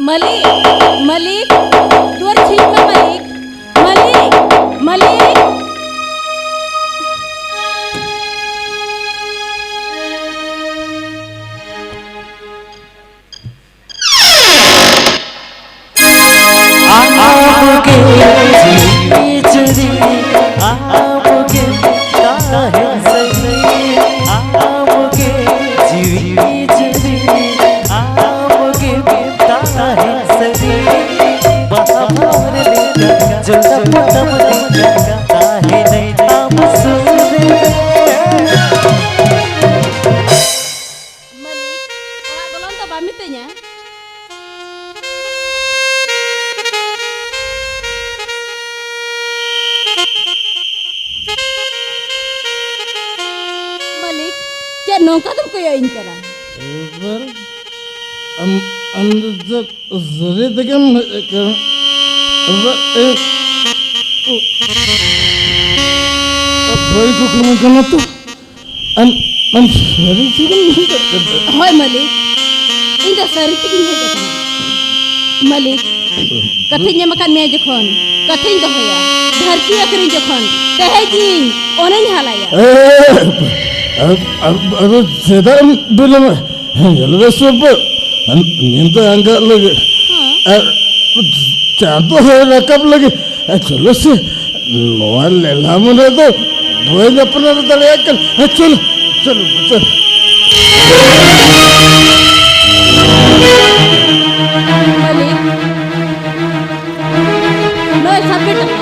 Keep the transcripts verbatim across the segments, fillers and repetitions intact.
ᱢᱟᱹᱞᱤᱠ, ᱢᱟᱹᱞᱤᱠ, ᱫᱩᱣᱟᱹᱨ ᱡᱷᱤᱡ ᱢᱮ ᱢᱟᱹᱞᱤᱠ, ᱢᱟᱹᱞᱤᱠ, ᱢᱟᱹᱞᱤᱠ᱾ ᱟᱢᱜᱮ ᱡᱤᱣᱤ ᱡᱩᱨᱤ, ᱟᱢᱜᱮ ᱛᱟᱦᱮᱸ ᱥᱟᱹᱨᱤ, ᱟᱢᱜᱮ ᱡᱤᱣᱤ ᱡᱩᱨᱤ, ᱟᱢᱜᱮ ᱛᱟᱦᱮᱸ ᱥᱟᱹᱨᱤ᱾ ᱵᱟᱦᱟ ᱵᱷᱳᱨ ᱞᱮᱠᱟ, ᱡᱚᱞᱫᱟ ᱯᱚᱴᱚᱢ ᱞᱮᱠᱟ, ᱛᱟᱦᱮᱱᱟᱹᱧ ᱟᱢ ᱥᱩᱨ ᱨᱮ᱾ ᱢᱟᱹᱞᱤᱠ, ᱚᱲᱟᱜ ᱵᱚᱞᱚᱱ ᱫᱚ ᱵᱟᱢ ᱢᱤᱛᱟᱹᱧᱟ? ᱢᱟᱹᱞᱤᱠ, ᱪᱮᱫ ᱱᱚᱝᱠᱟ ᱫᱚᱢ ᱠᱚᱭᱚᱜ ᱤᱧ ᱠᱟᱱᱟ? ᱮᱵᱟᱨ ᱟᱢ, ᱟᱢ ᱫᱚ ᱪᱮᱫ ᱥᱟᱹᱨᱤ ᱛᱮᱜᱮᱢ ᱦᱮᱡ ᱟᱠᱟᱱᱟ? ᱟᱵᱟᱨ, ᱮ, ᱚ, ᱵᱟᱹᱧ ᱠᱩᱠᱞᱤ ᱠᱟᱱᱟ ᱛᱚ? ᱟᱢ, ᱟᱢ ᱥᱟᱹᱨᱤ ᱛᱮᱜᱮᱢ ᱦᱮᱡ ᱟᱠᱟᱱᱟ? ᱦᱳᱭ ᱢᱟᱹᱞᱤᱠ, ᱤᱧ ᱫᱚ ᱥᱟᱹᱨᱤ ᱛᱮᱜᱮᱧ ᱦᱮᱡ ᱟᱠᱟᱱᱟ᱾ ᱢᱟᱹᱞᱤᱠ, ᱠᱟᱛᱷᱟᱧ ᱮᱢ ᱟᱠᱟᱫ ᱢᱮᱭᱟ ᱡᱚᱠᱷᱚᱱ, ᱠᱟᱛᱷᱟᱧ ᱫᱚᱦᱚᱭᱟ᱾ ᱫᱷᱟᱹᱨᱛᱤ ᱟᱹᱠᱷᱨᱤᱧ ᱡᱚᱠᱷᱚᱱ, ᱛᱮᱦᱮᱧ ᱤᱧ ᱚᱱᱟᱧ ᱦᱟᱞᱟᱭᱟ᱾ ᱮ, ᱟᱨ, ᱟᱨ, ᱟᱨ ᱪᱮᱫᱟᱜ ᱮᱢ ᱵᱤᱞᱚᱢᱟ? ᱦᱮᱸ, ᱧᱮᱞ ᱢᱮ ᱥᱮ ᱵᱟᱹᱵᱩ, ᱧᱤᱫᱟᱹ ᱟᱸᱜᱟᱜ ᱞᱟᱹᱜᱤᱫ ᱦᱮᱸ᱾ ᱟᱨ ᱪᱟᱸᱫᱚ ᱦᱚᱸᱭ ᱨᱟᱠᱟᱵ ᱞᱟᱹᱜᱤᱫ᱾ ᱟᱨ ᱪᱚᱞᱚ ᱥᱮ, ᱱᱚᱣᱟ ᱞᱮᱞᱦᱟ ᱢᱚᱱᱮ ᱫᱚ ᱵᱟᱹᱧ ᱟᱯᱱᱟᱨ ᱫᱟᱲᱮᱭᱟᱜ ᱠᱟᱱᱟ᱾ ᱟᱨ ᱪᱚᱞᱚ, ᱪᱚᱞᱚ, ᱪᱚᱞᱚ᱾ ᱢᱟᱹᱞᱤᱠ, ᱱᱚᱜᱼᱚᱭ ᱥᱟᱵ ᱯᱮ ᱴᱟᱠᱟ᱾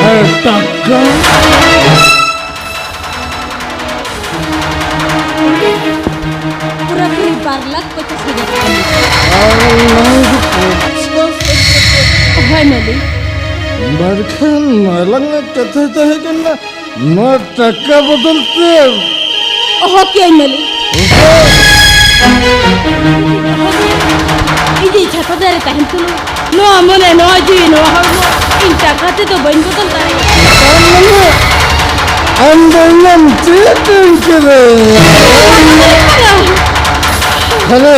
ᱟᱨ ᱴᱟᱠᱟ? ᱯᱩᱨᱟᱹᱯᱩᱨᱤ ᱵᱟᱨ ᱞᱟᱠᱷ ᱯᱚᱪᱟᱥ ᱦᱟᱡᱟᱨ ᱴᱟᱠᱟ᱾ ᱵᱟᱨ ᱞᱟᱠᱷ ᱯᱚᱪᱟᱥ ᱦᱟᱡᱟᱨ᱾ ᱦᱳᱭ, ᱢᱟᱹᱞᱤᱠ᱾ ᱵᱟᱠᱷᱟᱱ ᱢᱟᱨᱟᱝ ᱟᱜ ᱠᱟᱛᱷᱟ ᱛᱟᱦᱮᱸ ᱠᱟᱱᱟ, ᱱᱚᱣᱟ ᱴᱟᱠᱟ ᱵᱚᱫᱚᱞ ᱛᱮ᱾ ᱚᱦᱚ ᱠᱮᱭᱟᱹᱧ, ᱢᱟᱹᱞᱤᱠ᱾ ᱤᱧ ᱡᱮ ᱪᱷᱟᱛᱟ ᱫᱟᱨᱮ ᱛᱟᱦᱮᱱ ᱛᱩᱞᱩᱡ ᱱᱚᱣᱟ ᱢᱚᱱᱮ, ᱱᱚᱣᱟ ᱡᱤᱣᱤ, ᱱᱚᱣᱟ ᱦᱚᱲᱢᱚ ᱤᱧ ᱴᱟᱠᱟ ᱛᱮᱫᱚ ᱵᱟᱹᱧ ᱵᱚᱫᱚᱞ ᱫᱟᱲᱮᱭᱟᱜᱼᱟ᱾ ᱟᱢ ᱫᱚ ᱤᱧᱮᱢ ᱪᱮᱫ ᱮᱢ ᱠᱮᱫᱟ? ᱦᱟᱱᱮ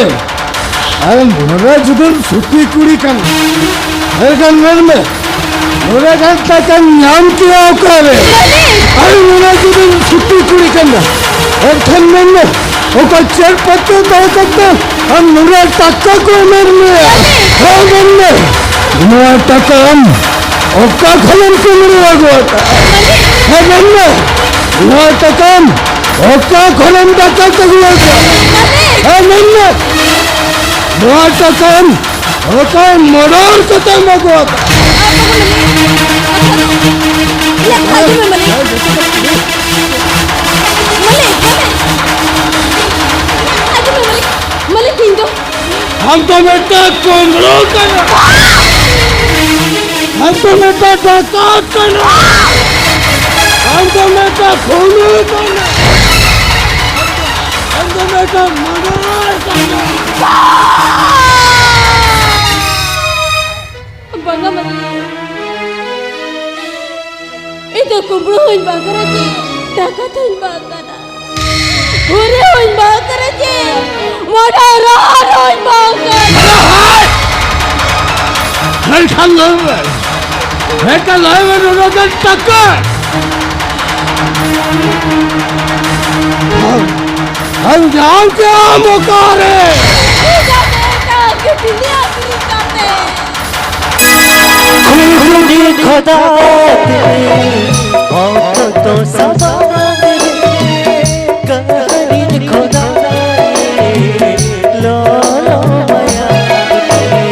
ᱟᱨ ᱱᱚᱰᱮ ᱡᱩᱫᱤᱢ ᱥᱩᱛᱤ ᱠᱩᱲᱤ ᱠᱟᱱᱟ, ᱮᱱᱠᱷᱟᱱ ᱢᱮᱱ ᱢᱮ, ᱱᱚᱰᱮ ᱠᱷᱟᱱ ᱴᱟᱠᱟᱧ ᱧᱟᱢ ᱠᱮᱭᱟ ᱚᱠᱟᱨᱮ? ᱟᱨ ᱱᱚᱰᱮ ᱡᱩᱫᱤᱢ ᱥᱩᱛᱤ ᱠᱩᱲᱤ ᱠᱟᱱᱟ, ᱮᱱᱠᱷᱟᱱ ᱢᱮᱱ ᱢᱮ, ᱚᱠᱟ ᱪᱮᱫ ᱯᱟᱛᱮ ᱫᱚᱦᱚ ᱠᱟᱛᱮ ᱟᱢ ᱱᱚᱰᱮ ᱴᱟᱠᱟ ᱠᱚ ᱮᱢᱮᱫ ᱢᱮᱭᱟ? ᱦᱮᱸ, ᱢᱮᱱ ᱢᱮ, ᱱᱚᱣᱟ ᱴᱟᱠᱟ ᱟᱢ ᱚᱠᱟ ᱠᱷᱚᱱᱮᱢ ᱠᱩᱢᱵᱽᱲᱩ ᱟᱹᱜᱩ ᱟᱠᱟᱫᱼᱟ? ᱦᱮᱸ, ᱢᱮᱱ ᱢᱮ, ᱱᱚᱣᱟ ᱴᱟᱠᱟ ᱟᱢ ᱚᱠᱟ ᱠᱷᱚᱱᱮᱢ ᱰᱟᱠᱟᱛ ᱟᱹᱜᱩ ᱟᱠᱟᱫᱼᱟ? ᱦᱮᱸ, ᱢᱮᱱ ᱢᱮ, ᱱᱚᱣᱟ ᱴᱟᱠᱟ ᱟᱢ ᱚᱠᱟ ᱢᱚᱰᱚᱨ ᱠᱟᱛᱮᱢ ᱟᱹᱜᱩ ᱟᱠᱟᱫᱼᱟ? ᱟᱹᱜᱩ ᱢᱮ, ᱢᱟᱹᱞᱤᱠ᱾ ᱢᱟᱹᱞᱤᱠ, ᱢᱟᱹᱞᱤᱠ᱾ ᱟᱹᱜᱩ ᱢᱮ, ᱢᱟᱹᱞᱤᱠ᱾ ᱢᱟᱹᱞᱤᱠ, ᱤᱧ ᱫᱚ ᱟᱢ ᱫᱚ ᱢᱤᱫᱴᱟᱝ ᱠᱩᱢᱵᱽᱲᱩ ᱠᱟᱱᱟ᱾ ᱟᱢ ᱫᱚ ᱢᱤᱫᱴᱟᱝ ᱰᱟᱠᱟᱛ ᱠᱟᱱᱟ᱾ ᱟᱢ ᱫᱚ ᱢᱤᱫᱴᱟᱝ ᱠᱷᱩᱱᱤ ᱠᱟᱱᱟ᱾ ᱟᱢ ᱫᱚ ᱢᱤᱫᱴᱟᱝ ᱢᱟᱰᱟᱨ ᱠᱟᱱᱟ᱾ ᱵᱟᱝᱟ ᱢᱟᱹᱞᱤᱠ, ᱤᱧ ᱫᱚ ᱠᱩᱢᱵᱽᱲᱩ ᱦᱚᱸᱧ ᱵᱟᱝ ᱠᱟᱱᱟ ᱪᱮ ᱰᱟᱠᱟᱛ ᱦᱚᱸᱧ ᱵᱟᱝ ᱠᱟᱱᱟ᱾ ᱦᱩᱨᱤ ᱦᱚᱸᱧ ᱵᱟᱝ ᱠᱟᱱᱟ ᱪᱮ ᱢᱟᱰᱟᱨᱟᱨ ᱦᱚᱸᱧ ᱵᱟᱝ ᱠᱟᱱᱟ᱾ ᱢᱮᱱᱠᱷᱟᱱ ᱞᱟᱹᱭ ᱢᱮ, ᱢᱮᱱᱠᱷᱟᱱ ᱞᱟᱹᱭ ᱢᱮ, ᱱᱚᱰᱮ ᱫᱚ ᱴᱟᱠᱟ ᱟᱢ ᱧᱟᱢ ᱠᱮᱫᱟᱢ ᱚᱠᱟᱨᱮ? ᱤᱧ ᱟᱨ ᱮᱴᱟᱜ ᱜᱤᱫᱽᱨᱟᱹ ᱟᱹᱠᱷᱨᱤᱧ ᱠᱟᱛᱮ᱾ ᱠᱷᱩᱵᱽᱱᱤ ᱠᱷᱚᱫᱟ ᱛᱮ ᱚᱠᱛᱚ ᱥᱟᱢᱟᱝ ᱨᱮ ᱠᱟᱹᱦᱱᱤ ᱠᱷᱚᱫᱟ ᱨᱮ ᱞᱚᱞᱚ ᱢᱟᱭᱟᱢ ᱛᱮ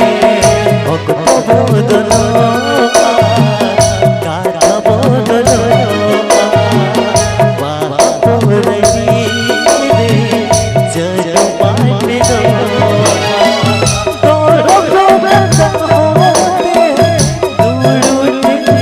ᱚᱠᱛᱚ ᱵᱚᱫᱚᱞᱚᱜᱼᱟ, ᱠᱟᱛᱷᱟ ᱵᱚᱫᱚᱞᱚᱜᱼᱟ, ᱵᱟᱦᱟ ᱯᱚᱨᱟᱭᱱᱤ ᱨᱮ ᱡᱟᱹᱱᱩᱢ ᱵᱟᱭ ᱯᱮᱨᱮᱡᱚᱜᱼᱟ᱾ ᱫᱚᱨᱚ ᱜᱚᱵᱮᱱᱫᱟ ᱦᱚᱨ ᱨᱮ ᱫᱩᱲᱩᱵ ᱴᱷᱤᱠᱟ᱾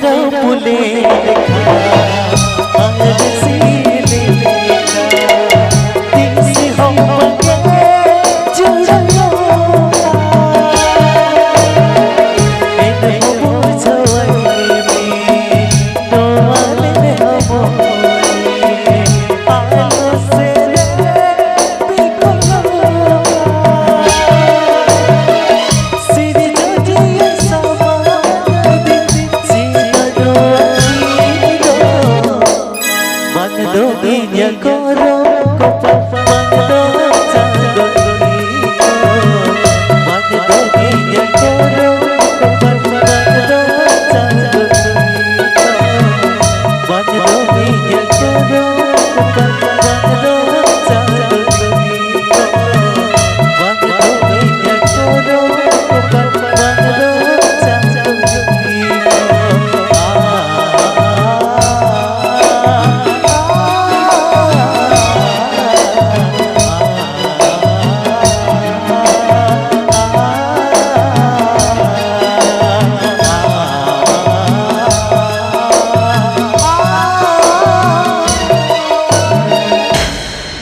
ᱨᱟᱹᱯᱩᱞᱮ ᱞᱮᱠᱷᱟ, ᱟᱨ ᱥᱤᱞᱮ ᱞᱮᱠᱷᱟ, ᱛᱤᱥ ᱦᱚᱸ ᱵᱟᱝ ᱡᱩᱲᱟᱹᱣᱟ᱾ ᱮᱱᱦᱚᱸ ᱵᱩᱡᱷᱟᱹᱣᱟᱹᱧ ᱢᱮ, ᱱᱚᱣᱟ ᱞᱮ ᱦᱚᱢᱚᱨ, ᱟᱞᱚ ᱥᱮᱨᱮᱧ ᱵᱤᱠᱚᱞᱚᱜᱼᱟ᱾ ᱥᱤᱨᱡᱚᱱᱤᱭᱟᱹ ᱥᱟᱢᱟᱝ ᱨᱮ ᱪᱮᱫ ᱟᱫᱚ ᱟᱹᱠᱤᱞ ᱫᱚ? ᱵᱟᱝ ᱫᱚ ᱤᱧᱟᱹᱜ ᱜᱚᱨᱚᱵ ᱠᱚᱯᱟ, ᱵᱟᱝ ᱫᱚ ᱪᱟᱸᱫᱚ ᱠᱩᱲᱤ ᱠᱚ᱾ ᱵᱟᱝ ᱫᱚ ᱤᱧᱟᱹᱜ ᱜᱚᱨᱚᱵ ᱠᱚᱯᱟ, ᱵᱟᱝ ᱫᱚ ᱪᱟᱸᱫᱚ ᱠᱩᱲᱤ ᱠᱚ᱾ ᱵᱟᱝ ᱫᱚ ᱤᱧᱟᱹᱜ ᱜᱚᱨᱚᱵ ᱠᱚᱯᱟ, ᱵᱟᱝ ᱫᱚ ᱪᱟᱸᱫᱚ ᱠᱩᱲᱤ ᱠᱚ᱾ ᱵᱟᱝ ᱫᱚ ᱤᱧᱟᱹᱜ ᱜᱚᱨᱚᱵ ᱠᱚᱯᱟ, ᱵᱟᱝ ᱫᱚ ᱪᱟᱸᱫᱚ ᱠᱩᱲᱤ ᱠᱚ᱾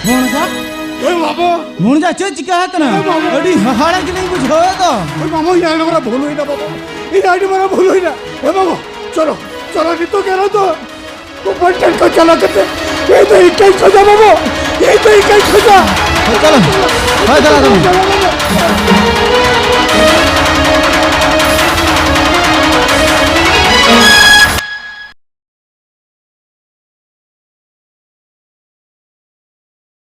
ᱵᱷᱩᱬᱡᱟ? ᱮ ᱵᱟᱵᱟ! ᱵᱷᱩᱬᱡᱟ, ᱪᱮᱫ ᱪᱤᱠᱟ ᱟᱠᱟᱱᱟ? ᱮ ᱵᱟᱵᱟ! ᱟᱹᱰᱤ ᱦᱟᱦᱟᱲᱟ ᱜᱮᱞᱤᱧ ᱵᱩᱡᱷᱟᱹᱣᱮᱫ ᱫᱚ᱾ ᱮ ᱵᱟᱵᱟ, ᱤᱧ ᱟᱹᱰᱤ ᱢᱟᱨᱟᱝ ᱵᱷᱩᱞ ᱦᱩᱭᱱᱟ ᱵᱟᱵᱟ, ᱤᱧ ᱟᱹᱰᱤ ᱢᱟᱨᱟᱝ ᱵᱷᱩᱞ ᱦᱩᱭᱱᱟ᱾ ᱮ ᱵᱟᱵᱟ, ᱪᱚᱞᱚ, ᱪᱚᱞᱚ ᱱᱤᱛᱚᱜ ᱜᱮ ᱟᱞᱚ ᱫᱚ ᱩᱯᱟᱹᱨ ᱴᱷᱮᱱ ᱠᱚ ᱪᱟᱞᱟᱣ ᱠᱟᱛᱮ, ᱤᱧ ᱫᱚ ᱤᱠᱟᱹᱧ ᱠᱷᱚᱡᱟ ᱵᱟᱵᱟ, ᱤᱧ ᱫᱚ ᱤᱠᱟᱹᱧ ᱠᱷᱚᱡᱟ᱾ ᱦᱳᱭ, ᱪᱚᱞᱚ᱾ ᱦᱳᱭ, ᱪᱟᱞᱟᱜ ᱠᱟᱱᱟ᱾